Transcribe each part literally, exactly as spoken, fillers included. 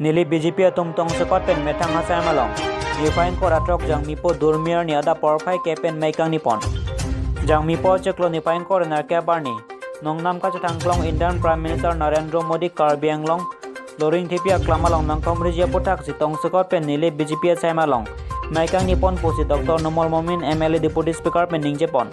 Neli B J P atum tongsekot pen methang asai malong niphai ingkoi ra throk Jangmipo Durmi arni adap porphai ke pen mei kangni pon. Jangmipo chiklo niphai ingkoi ra nerkep arni Nongnam kachethang klong Indian Prime Minister Narendra Modi Karbi Anglong Loringthepi aklam along nangkehumriji aputhaksi tongsekot pen neli B J P asai malong mei kangni pon pusi Doctor Numal Momin M L A Deputy Speaker pen ningje pon.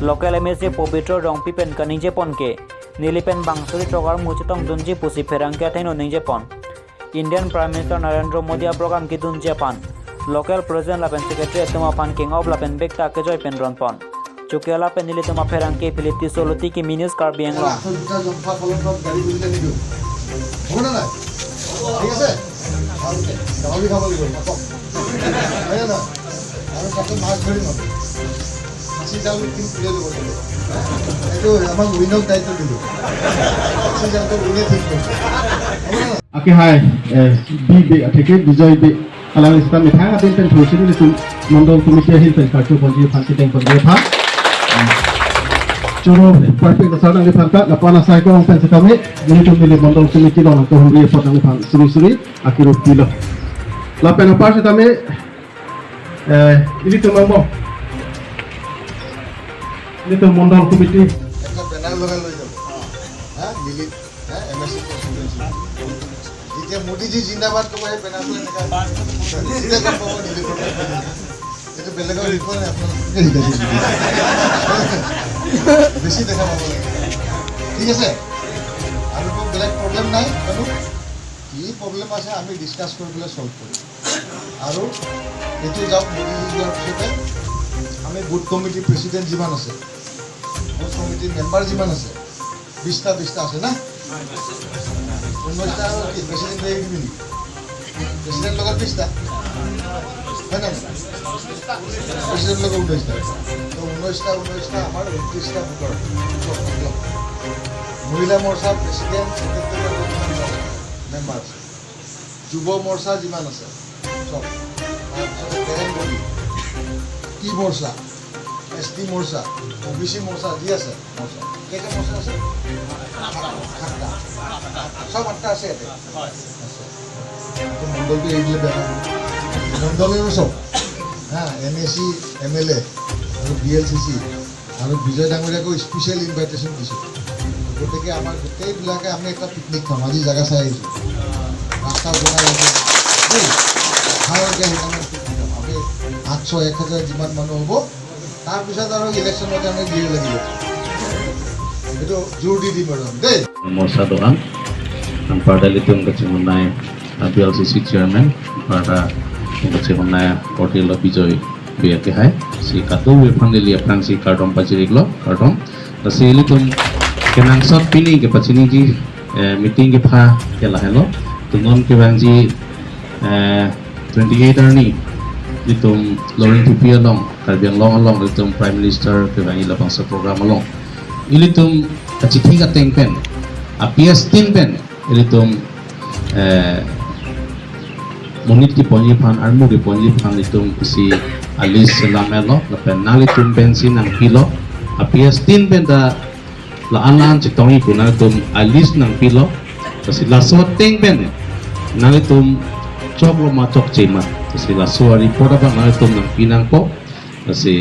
Local M A C Pobitro Rongpi pen kaningje pon ke neli pen bang suri throk armu chetongdunji pusi pherangke athengno ningje pon. Indian Prime Minister Narendra Modi aprogram kedunji aphan local president lapen secretary atum aphan king of lapen bekta kejoi pen ron pon. Chukela pen nelitum apherangke Philip Tisso Luti ki Minis Karbi Anglong. ৰাস্তাত দুটা জম্পা কলম গাড়ী গুলি জানি দিওঁ। হ'ব নে নাই? ঠিক আছে? ভালকে। গাহৰি খাব লাগিব, মাকক। হয় নে নহয়? আৰু তাতে মাছ ধৰিম আমি। ফাঁচি জাল কিন্তু তুলি ল'ব লাগিব। এইটো আমাক উইনক দায়িত্ব দিলোঁ। ফাঁচি জালটো উইনে ঠিক কৰিব। হ'ব নে নহয়? Akehai, eh, bi be atheke Bijoy be alang sita methang adim pen thursi nelitum mondol committee ahin pen karcho ponji aphan kedeng ponji aphan. Choro parpik dasar nangliphan ta lapu-an asai kong pen sitame nelitum neli mondol committee along nangkehumri apot nangliphan suri suri akirup pilo. Lapen apar sitame, eh, nelitum among, nelitum mondol committee. এটা বেনাৰ লগাই লৈ যাব। হা? মিলি, হা? M S চি কনষ্টিটুৱেঞ্চি। যেতিয়া মোদীজী জিন্দাবাদ ক'ব, সেই বেনাৰটো এনেকা। তেতিয়া গম পাব, নিজে প্ৰমাণ কৰিব। এইটো বেলেগৰ বিষয় নহয়, আপোনালোকে শিকাইছে। বেছি দেখা পাব লাগে। ঠিক আছে? আৰু একো বেলেগ প্ৰব্লেম নাই, জানো? কি প্ৰব্লেম আছে, আমি ডিছকাছ কৰি পেলাই ছল্ভ কৰিম। আৰু এইটো যাওক, মোদীজী যোৱাৰ পিছতে আমি বুথ কমিটিৰ প্ৰেচিডেণ্ট যিমান আছে, বুথ কমিটিৰ মেম্বাৰ যিমান আছে, বিশটা, বিশটা আছে না? ঊনৈশটা আৰু কি? প্ৰেচিডেণ্ট এৰি দিবি নেকি? প্ৰেচিডেণ্ট লগত বিশটা? হয় নে নহয়? প্ৰেচিডেণ্ট লগত ঊনৈশটা। তো ঊনৈশটা, ঊনৈশটা আমাৰ ঊনত্ৰিশটা ভোটাৰ। মহিলা মৰ্চা প্ৰেচিডেণ্ট, ছেক্ৰেটাৰী, মেম্বাৰ। যুৱ মৰ্চা যিমান আছে, চব। তাৰপিছতে জে এন বডি, টি মৰ্চা, এছ টি মৰ্চা, অ' বি চি মৰ্চা, যি আছে মৰ্চা। কেইটা মৰ্চা আছে? সাতটা। চব আঠটা আছে ইয়াতে? আছে। আকৌ মণ্ডলটো এৰি দিলে বেয়া হ'ব। মণ্ডলৰো চব। হা, M A C, M L এ আৰু বি এল চি চি। আৰু বিজয় ডাঙৰীয়াকো স্পেচিয়েল ইনভাইটেশ্যন দিছোঁ। গতিকে আমাৰ গোটেইবিলাকে আমি এটা পিকনিক খাম। আজি জেগা চাই আহিছোঁ। ৰাস্তা বনাই আছে। দেই, ভালকে সেইকাৰণে পিকনিক খাম। আমি আঠশ, এক হাজাৰ যিমান মানুহ হ'ব, তাৰপিছত আৰু ইলেকশ্যনৰ কাৰণে দিব লাগিব। এইটো জোৰ দি দিম আৰু আমি, দেই। Motha do-an, anparta ilitum kachinghonnei, ah, B L C C chairman, anparta ilitum kachinghonnei, Ortilo Bijoy Bey akehai, si kadokave aphan neli aphrangsi kardom pajir-iklo, kardom. Lasi ilitum kenangsot pini kepachiniji, eh, meeting kepha ke lahelo. Ilitum non kevangji, eh, twenty-eight arni, ilitum Loringthepi along, Karbi Anglong along, ilitum Prime Minister kevangji labangso program along. Ilitum kachithi kateng pen, a P S tin pen, ilitum, eh, monit keponji aphan, armu keponji aphan ilitum isi a list selam-etlo, lapen nanglitum pensi nangpilo, a P S tin pen ta la-an la-an chetongji pu nanglitum a list nangpilo, lasi laso ateng pen nanglitum choklo ma chokche ma, lasi laso a report abang nanglitum nangpi nangpo, lasi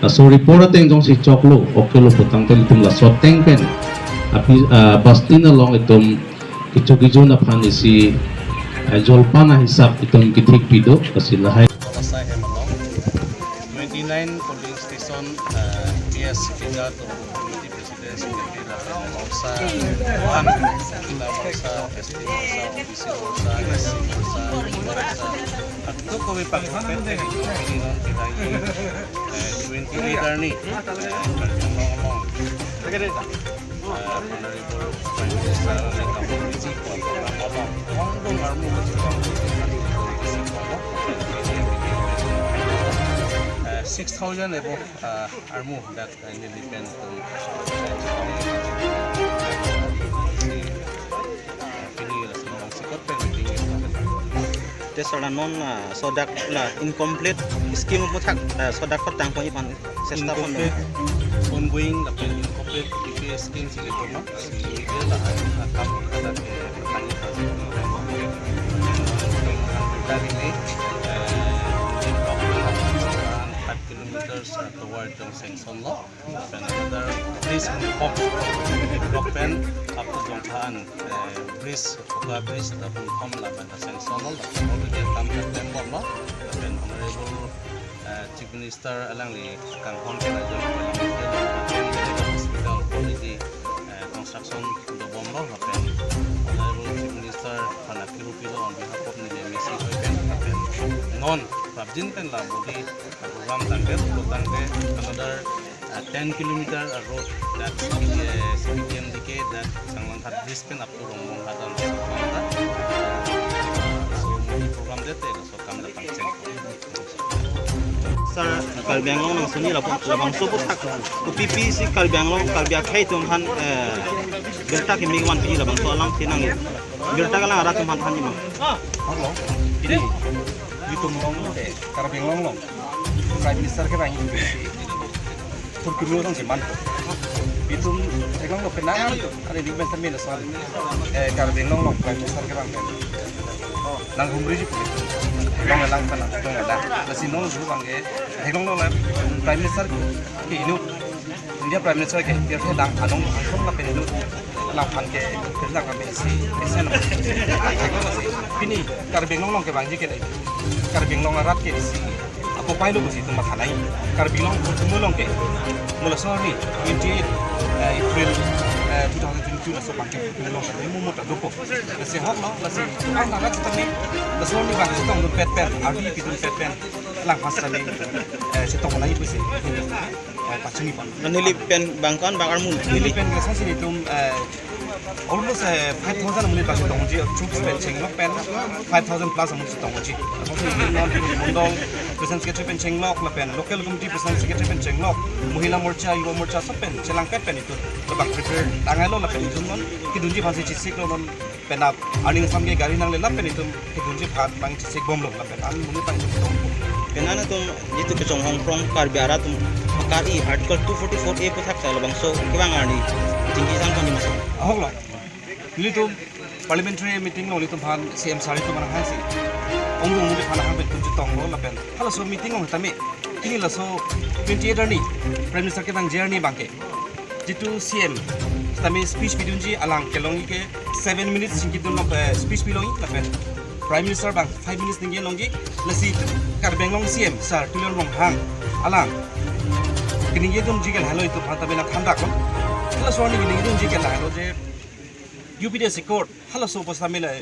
laso report ateng jongsi choklo, okay lo putangte ilitum laso ateng pen a P, ah, bus tin along itum kecho kejun aphan isi, eh, jolpan ahisap itum kethik pido, lasi lahai. Asai hem along, twenty-nine polling station, eh, P S Keja Tobo Committee President Secretary lapen Motha, Motha, Motha, S T Motha, O B C Motha, S C Motha, Motha, kadokave pakhok pen pen ilitum pini non kedai, eh, twenty-eight arni, eh, Karbi Anglong along, eh, Honorable Prime Minister Narendra Modi ji ko program along, ongdung armu kachetong, eh, six thousand above, eh, armu dak, eh, neli pen tum, eh, pini la semang sikot pen meeting ya. Te sir, la non, ah, sodak la incomplete scheme aputhak, ah, sodak kotang pon ipan sesta pon. Incomplete ongoing lapen incomplete P P A scheme si le pon, si le la, ah, kam kada ke kani. Ini, eh, five kilometers, eh, toward Jongsengsonlo. Lapen another bridge in Hop, Hop pen up to Jongthan, eh, bridge, Koka bridge, lapen Hop lapen Jongsengsonlo, lapen already kam klembomlo, lapen Honorable, eh, Chief Minister alangli kanghon kena jong, lapen hospital already, eh, construction dobomlo, lapen Honorable Chief Minister aphan akirupilo on behalf of neli M A C hoi pen, lapen non prapjin pen la Modi program tangke, tangke another, uh, ten kilometer a road that, uh, C P T M D K that Sanglanghat bridge pen up to Rongbong Ghat an. So, Modi program dete, so kam datang cheng. Sir, Karbi Anglong nangsoni labang, labangso aphuthak, kopi pi si Karbi Anglong, Karbi akhei atum aphan, eh, birta kimi vanpi labangso alam si nang, birta ke alang arat atum aphan thanji ma? Hello. Ini, itum along, eh, Karbi Anglong along Prime Minister kevang, thurkimi along si manpo. Itum theklonglo penang, are di ben tame na sal. Eh, Karbi Anglong along Prime Minister kevang pen nanghumriji pu. Long alang kana, long ada. Lasi non ju abang ke theklonglo la Prime Minister ke inut, India Prime Minister ke pirthe dang anong angkong lapen inut alangphan ke pirthe dang kami si, esen. Pini Karbi Anglong along kevangji ke lagi, Karbi Anglong arat ke si apo pailo pusi itum mathanai. Karbi Anglong kutumu along ke, mo laso arni twenty-eight, eh, April, eh, two thousand twenty-two laso abang ke kutumu along ke mo mota dopo. Lasi hoklo, lasi ang naga sitame, laso arni abang chetongdun pet pen, ardi pidun pet pen, alangphan sitame, eh, chetong nai pusi, eh, pachini pan. Neli pen abang ko-an abang armu neli neli pen ke lason si itum, eh, almost, eh, five thousand amonit bang chetongji, troops pen chenglok pen five thousand plus amonit chetongji. Lason si itum non mondol president secretary pen chenglok lapen local committee president secretary pen chenglok, Mahila Morcha, Yuva Morcha sob pen chelangpet pen itum labang prepare tanglo lapen itum non kedunji aphan si chesiklo non penap arni asam ke gari nangle lapen itum kedunji aphan abang chesik bomlo lapen an muni abang chetong. Penang atum jitu kechonghong prong Karbi arat atum pakari Article two forty-four A aphuthak sa labangso kevang arni chingki sang tong di masa. Ahoklo. Nelitum parliamentary meeting along nelitum aphan C M sir itum aphan hangsi, ongdung muli aphan hang pen itum chetonglo lapen halaso meeting along tame, pini laso twenty-eight arni Prime Minister kevangji arni abang ke, jitu C M sitame speech pidunji, alang kelongji ke seven minutes chingkidun along, eh, speech pilongji lapen Prime Minister abang five minutes ningje longji. Lasi Karbi Anglong C M sir Tuliram Ronghang alang keningjedunji ke lahelo, itum aphan tame nangthan daklo. Halaso arni keningjedunji ke lahelo je U P D S Accord halaso apot tame la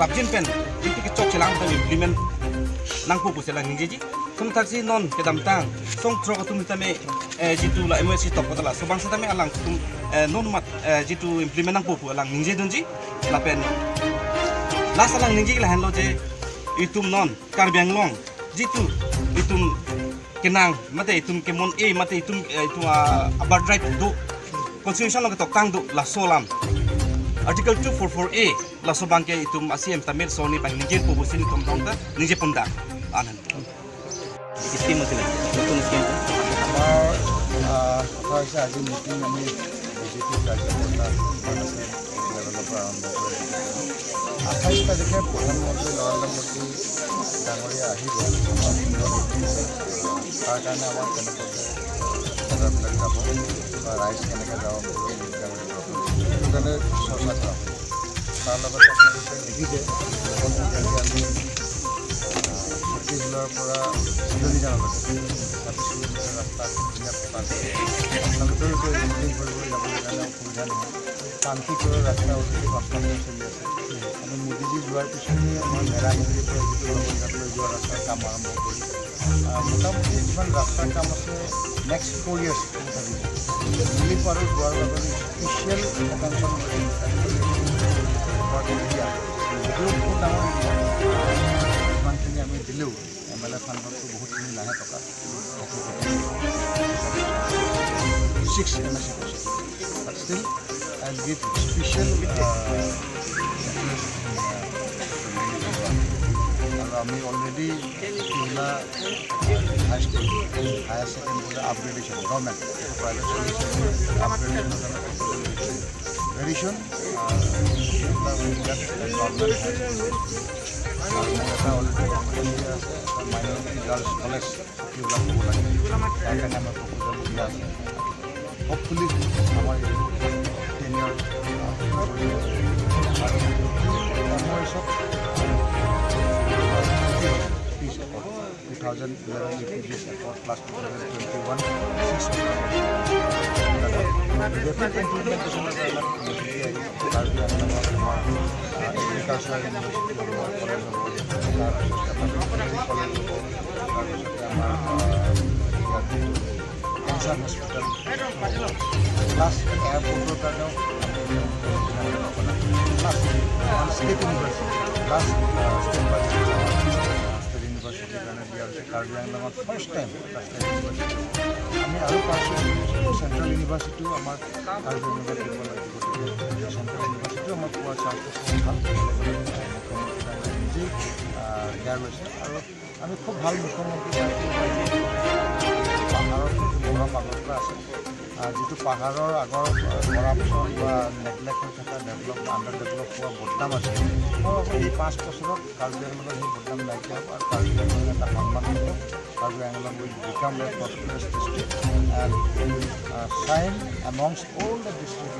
prapjin pen itum kechok chelang tame implement nangpo pusi alang ningjeji. Thumthaksi non kedamtang song throk atum tame, eh, jitu la M O S si tok kota laso abang sitame alangtum, eh, non mat, eh, jitu implement nangpo pu alang ningjedunji. Lapen last alang ningje lahenlo je itum non Karbi Anglong jitu itum kenang mate itum kemon-e mate itum, eh, itum, ah, a birthright do, constitution along ketoktang do laso alam Article two forty-four A, laso abang ke itum a C M tame laso arni abang ningjepo pusi nelitum dong ta ningje pon dang. Anan. Scheme আছিলে, নতুন scheme টো। আমাৰ, আহ, কথা হৈছে আজি মিটিং আমি বিজেপি কাৰ্যকৰ্তা লেভেলৰ পৰা আৰম্ভ কৰি আঠাইছ তাৰিখে প্ৰধানমন্ত্ৰী নৰেন্দ্ৰ মোদী ডাঙৰীয়া আহিব আমাৰ গৃহ মন্ত্ৰী। তাৰ কাৰণে আমাৰ কেনেকৈ ভোটাৰবিলাক যাব বা ৰাইজ কেনেকৈ যাব, সেইটো কাৰণে চৰ্চা কৰা হ'ব। তাৰ লগতে আপোনালোকে দেখিছে, অকল আজি আমি, আহ, চুক্তিশিলৰ পৰা চিলনীজানলৈকে ছাব্বিছ কিলোমিটাৰ ৰাস্তা ধুনীয়া পকা কৰিছে। আপোনালোকেও এতিয়া ৰিপৰ্টিং কৰিবলৈ যাবলৈ কাৰণে অসুবিধা নহয়। কান্তিপুৰৰ ৰাস্তা অলৰেডি কনষ্ট্ৰাকশ্যন চলি আছে। আমি মোদীজী যোৱাৰ পিছতে আমাৰ মেৰামুৰিৰ পৰা যিটো লগৰীঘাটলৈ যোৱা ৰাস্তাৰ কাম আৰম্ভ কৰিম। আহ, মোটামুটি যিমান ৰাস্তাৰ কাম আছে, নেক্সট ফ'ৰ ইয়াৰ্ছ থাকিব। মুলি পাৰৰ যোৱাৰ বাবে স্পেচিয়েল এটেনশ্যন দিয়া, যদিও বহুত ডাঙৰ এৰিয়া, যিমানখিনি আমি দিলেও এম এল এ ফাণ্ডততো বহুতখিনি নাহে টকা। ছিক্স এম এছ এ কৈছে। But still, I will give special, uh, interest in, uh, আৰু আমি অলৰেডি তিলা high school, higher secondary upgradation, government, private school upgradation Very soon, uh, the government has, uh, এটা already আছে, এটা minority girls' college, এইবিলাক হ'ব লাগে। তাৰ কাৰণে আমাৰ proposal দিয়া আছে। Hopefully, আমাৰ এই tenure, uh, আৰু M O S ত, uh, two thousand eleven U P G S accord plus two thousand twenty-one six rapid implementation of the Karbi Anglong, uh, Agricultural University of Law College of Law, তাৰপিছত আমাৰ veterinary college হ'ব, তাৰপিছতে আমাৰ, uh, ইয়াত cancer hospital, plus airport-ৰ কাৰণেও আমি plan বনাম। Plus আমাৰ state university, plus, uh, state budget, uh, state university-ৰ কাৰণে দিয়া হৈছে। কাৰ্বি আংলঙত first time এটা state university। আমি আৰু পাঁচটা central university-ও আমাৰ কাৰ্বি আংলঙত দিব লাগিব। গতিকে central university-ও আমাৰ পোৱা chance-টো খুব ভাল। মুখ্যমন্ত্ৰী ডাঙৰীয়াই নিজেই, আহ, দিয়া গৈছে। আৰু আমি খুব ভাল মুখ্যমন্ত্ৰী পাইছোঁ। পাহাৰৰ প্ৰতি মৰম আগৰ পৰা আছে। আহ, যিটো পাহাৰৰ আগৰ, আহ, corruption বা neglect হৈ থকা, develop, under develop হোৱা বদনাম আছে, মই ভাবোঁ এই পাঁচ বছৰত কাৰ্বি আংলঙত সেই বদনাম নাইকিয়া হ'ব আৰু কাৰ্বি আংলং এটা সন্মান হ'ব। Karbi Anglong will become a prosperous district and, uh, shine amongst all the districts.